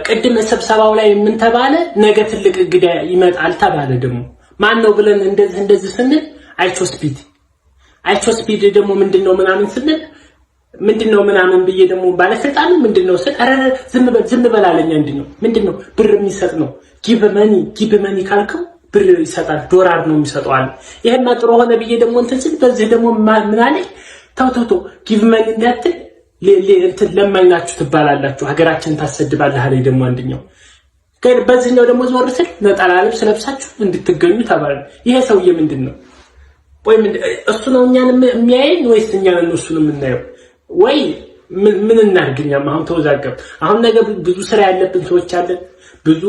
ቅድም ስብሰባው ላይ ምን ተባለ? ነገ ትልቅ እንግዳ ይመጣል ተባለ። ደግሞ ማን ነው ብለን እንደዚህ እንደዚህ ስንል IShowSpeed፣ IShowSpeed ደግሞ ምንድነው ምናምን ስንል፣ ምንድነው ምናምን ብዬ ደግሞ ባለስልጣኑ ምንድነው ስል፣ ኧረ ዝም በል ዝም በል አለኝ። ምንድነው ምንድነው? ብር የሚሰጥ ነው። Give money, give money ካልከው ብር ይሰጣል፣ ዶላር ነው የሚሰጠው አለ። ይሄማ ጥሩ ሆነ ብዬ ደግሞ እንትን ስል በዚህ ደግሞ ምን አለኝ? ተው ተው ተው፣ give money እንዳትል እንትን ለማኝ ናችሁ ትባላላችሁ፣ ሀገራችንን ታሰድባለህ አለኝ ደግሞ አንደኛው። በዚህኛው ደግሞ ዞር ስል ነጠላ ልብስ ለብሳችሁ እንድትገኙ ተባለ። ይሄ ሰውዬ ምንድን ነው? ወይ እሱ ነው እኛን የሚያየን ወይስ እኛን እሱን የምናየው? ወይ ምን እናድርግ? አሁን ተወዛገብ። አሁን ነገ ብዙ ስራ ያለብን ሰዎች አለን። ብዙ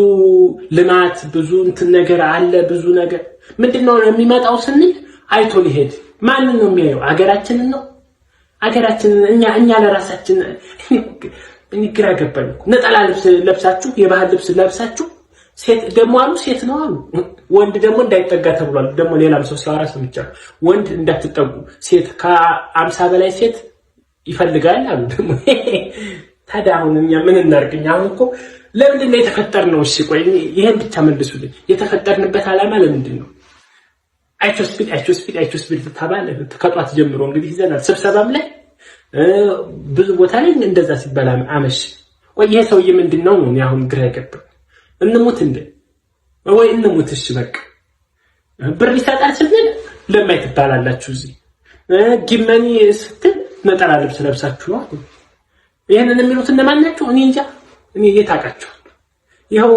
ልማት፣ ብዙ እንትን ነገር አለ። ብዙ ነገር ምንድነው የሚመጣው ስንል አይቶ ሊሄድ ማንን ነው የሚያየው? አገራችንን ነው፣ አገራችንን። እኛ ለራሳችን እኔ ግራ ገባኝ እኮ። ነጠላ ልብስ ለብሳችሁ፣ የባህል ልብስ ለብሳችሁ፣ ሴት ደግሞ አሉ፣ ሴት ነው አሉ። ወንድ ደግሞ እንዳይጠጋ ተብሏል። ደግሞ ሌላም ሰው ሲያወራ ሰምቻለሁ። ወንድ እንዳትጠጉ፣ ሴት ከ50 በላይ ሴት ይፈልጋል አሉ። ደግሞ ታዲያ አሁን እኛ ምን እናድርግ? አሁን እኮ ለምንድን ነው የተፈጠርነው? እሺ ቆይ ይሄን ብቻ መልሱልኝ። የተፈጠርንበት ዓላማ ለምንድን ነው? IShowSpeed፣ IShowSpeed፣ IShowSpeed ተባለ ከጧት ጀምሮ። እንግዲህ ይዘናል። ስብሰባም ላይ ብዙ ቦታ ላይ እንደዛ ሲባል አመሽ። ቆይ ይሄ ሰውዬ ምንድን ነው ነው? አሁን ግራ የገባኝ። እንሙት እንደ ወይ እንሙት። እሺ በቃ ብር ይሰጣል ስንል ለማይ ትባላላችሁ። እዚህ give money ስትል ነጠላ ልብስ ለብሳችሁ ነው። ይሄንን የሚሉት እነማን ናቸው? እኔ እንጃ። እኔ የት አውቃቸዋለሁ? ይኸው።